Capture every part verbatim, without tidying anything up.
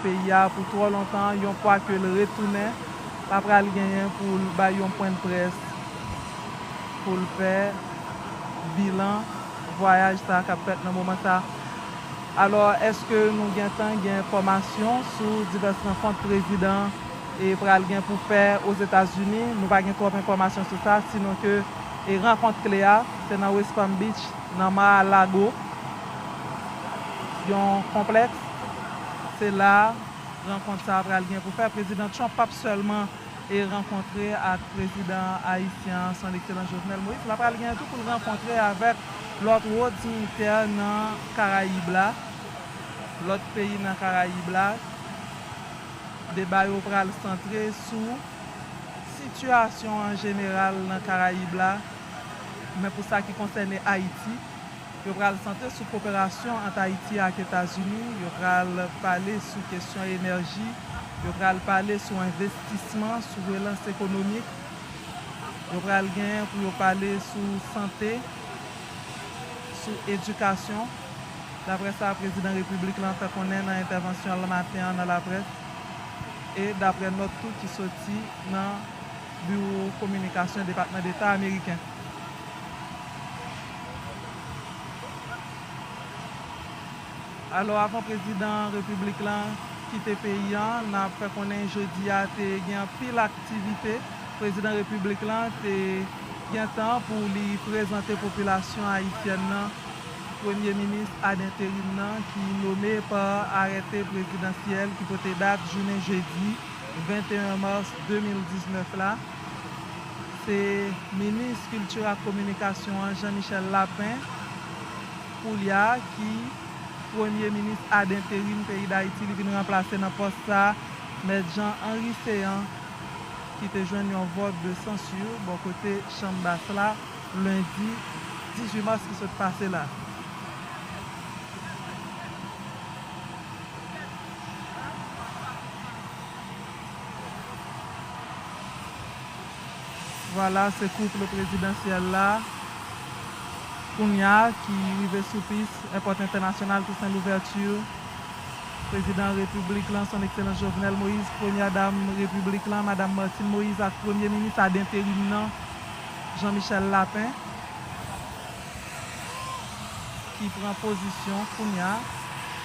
peyi a pou twò lontan, yon fwa ke l retounen, l ap pral genyen pou l bay yon pwen de près pou l fè bilan vwayaj sa a k ap fèt nan moman sa a. Alò, èske nou gentan gen enfòmasyon sou divès rankont prezidan e pral gen pou fè Ozetazini? Nou pa gen twòp enfòmasyon sou sa, sinon ke e rankont kle a, se nan West Palm Beach, nan Mar-a-Lago, yon konplèks. Se la rankont sa a pral gen pou fè. Prezidan Trump p ap sèlman e rankontre ak prezidan ayisyen an, Son Ekselans Jovenel Moïse. L ap pral gen tou pou l rankontre avèk lòt wo diyitè nan Karayib la, lòt peyi nan Karayib la. Deba yo pral santre sou sitiyasyon an jeneral nan Karayib la, men pou sa ki konsène Ayiti, yo pral santre sou koperasyon ant Ayiti ak Etazini, yo pral pale sou kesyon enèji, yo pral pale sou envestisman, sou relans ekonomik, yo pral genyen pou yo pale sou sante, sou edikasyon, daprè sa prezidan repiblik lan fè konnen nan entèvansyon l maten an nan laprès, e daprè nòt tou ki soti nan biwo kominikasyon Depatman Deta ameriken. Alò, avan prezidan repiblik lan kite peyi an, n ap fè konnen jodi a te gen anpil aktivite. Prezidan repiblik lan te gentan pou li prezante popilasyon ayisyèn nan premye minis ad enterim nan ki nome pa arete prezidansyèl ki pote dat jounen jedi venteyen mas de mil diznèf la. Se minis kilti ak kominikasyon an, Jean Michel Lapin, koulye a ki premye minis ad enterim peyi Dayiti, li vin ranplase nan pòs sa a Mèt Jean Henry Céant, ki te jwenn yon vòt de sansir bò kote chanm bas la lendi dizuit mas ki sot pase la. Vwala, se koup prezidansyèl la kounye a ki rive sou pis èpòt entènasyonal Toussaint Louverture. Prezidan repiblik lan, Son Ekselans Jovenel Moïse, premyè dam repiblik lan, Madam Martine Moïse, ak premye minis ad enterim nan, Jean Michel Lapin, ki pran pozisyon kounye a,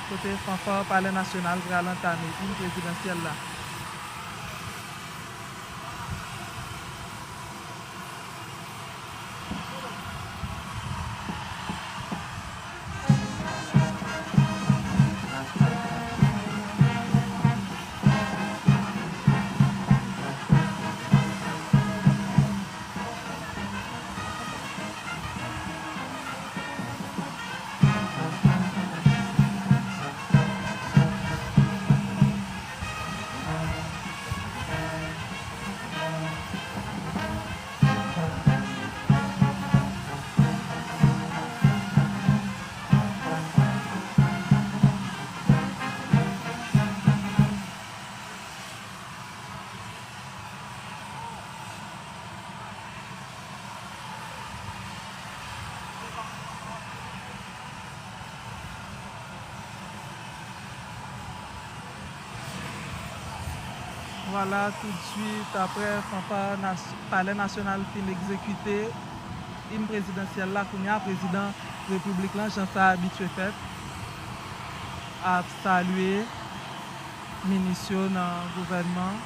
kote fanfan palè nasyonal pral antame im prezidansyèl la. Vwala, toutswit aprè fanfa nas-, Palè Nasyonal fin egzekite im prezidansyèl la, kounye a prezidan repiblik lan, jan sa abitye fèt, ap salye minis yo nan gouvènman.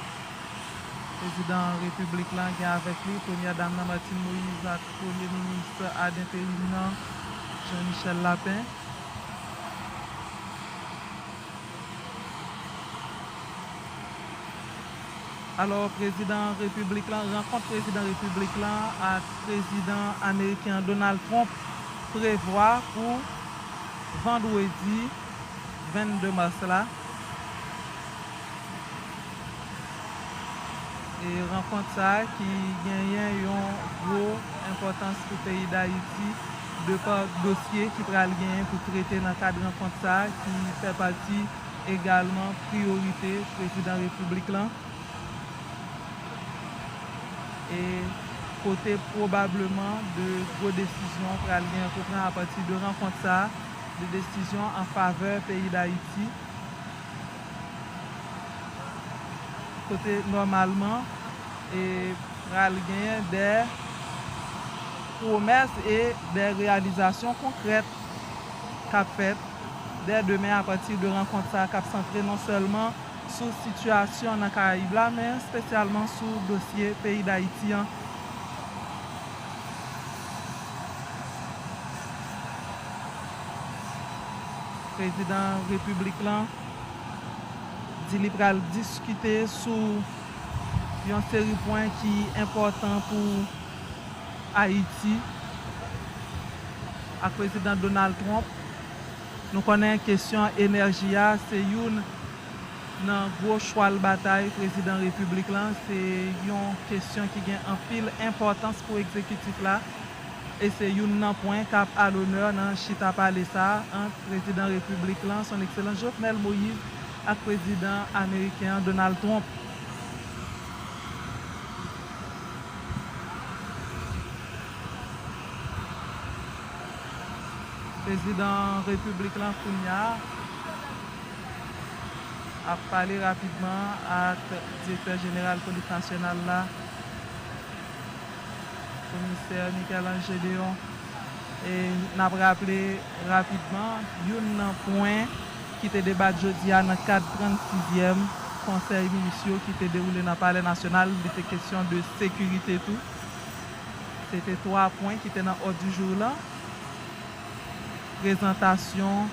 Prezidan repiblik lan gen avèk li premyè dam nan, Martine Moïse, ak premye minis ad enterim nan, Jean Michel Lapin. Alò, prezidan repiblik lan, rankont prezidan repiblik lan ak prezidan ameriken an, Donald Trump, prevwa pou vandredi vennde mas la. E rankont sa a ki genyen yon gwo enpòtans pou peyi Dayiti, de pa dosye ki pral genyen pou trete nan kad rankont sa a, ki fè pati egalman priyorite prezidan repiblik lan. E kote pwobableman de gwo desizyon pral gen pou pran apati de rankont sa a, de desizyon an favè peyi Dayiti. kote nòmalman e pral genyen de pwomès e de reyalizasyon konkrèt k ap fèt dè demen apati de rankont sa a k ap santre non sèlman sou sitiyasyon nan Karayib la, men espesyalman sou dosye peyi Dayiti an. Prezidan repiblik lan di li pral diskite sou yon seri pwen ki enpòtan pou Ayiti ak Prezidan Donald Trump. Nou konnen kesyon enèji a se youn nan gwo chwal batay prezidan repiblik lan. Se yon kesyon ki gen anpil enpòtans pou egzekitif la. E se youn nan pwen k ap alonè nan chita pale sa a ant prezidan repiblik lan, Son Ekselans Jovenel Moïse, ak prezidan ameriken an, Donald Trump. Prezidan repiblik lan kounye a ap pale rapidman ak direktè jeneral polis nasyonal la, komisè Michel-Ange Gédéon. E n ap raple rapidman, youn nan pwen ki te debat jodi a nan kad trannsizyèm konsèy minis yo ki te dewoule nan palè nasyonal, li te kesyon de sekirite tou. Se te twa pwen ki te nan òd di jou lan. Prezantasyon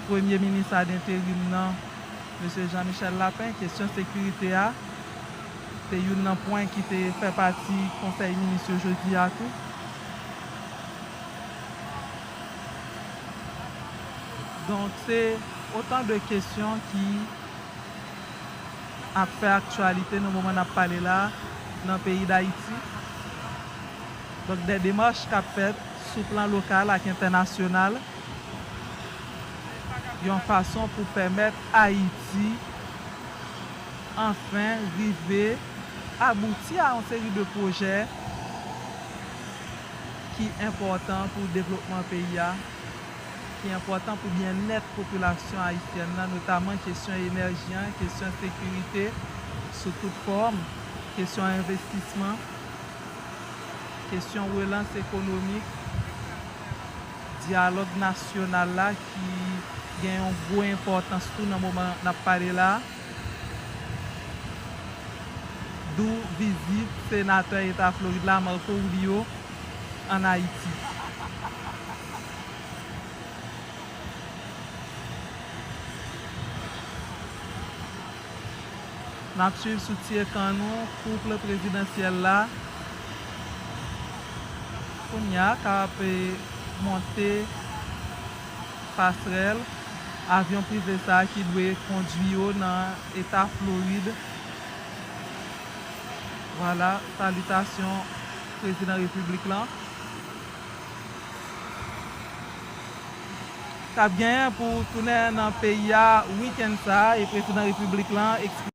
premye minis ad enterim nan, mesye Jean Michel Lapin, kesyon sekirite a, se youn nan pwen ki te fè pati konsèy minis yo jodi a tou. Donk, se otan de kesyon ki ap fè aktyalite nan moman n ap pale la nan peyi Dayiti. Donk, de demach k ap fèt sou plan lokal ak entènasyonal, yon fason pou pèmèt Ayiti anfen rive abouti a yon seri de pwojè ki enpòtan pou devlopman peyi a, ki enpòtan pou byennèt popilasyon ayisyèn nan, notaman kesyon enèji an, kesyon sekirite sou tout fòm, kesyon envestisman, kesyon relans ekonomik, dyalòg nasyonal la ki gen yon gwo enpòtans tou nan moman n ap pale la. Dou vizit senatè eta Florid la, Marco Rubio, ann Ayiti. N ap swiv sou ti ekran nou koup prezidansyèl la kounye a k ap, eh, monte pasrèl avyon prive sa a ki dwe kondwi yo nan eta Florid. Vwala, salitasyon prezidan repiblik lan. K ap genyen pou tounen nan peyi a wikenn sa a, e prezidan repiblik lan eksplike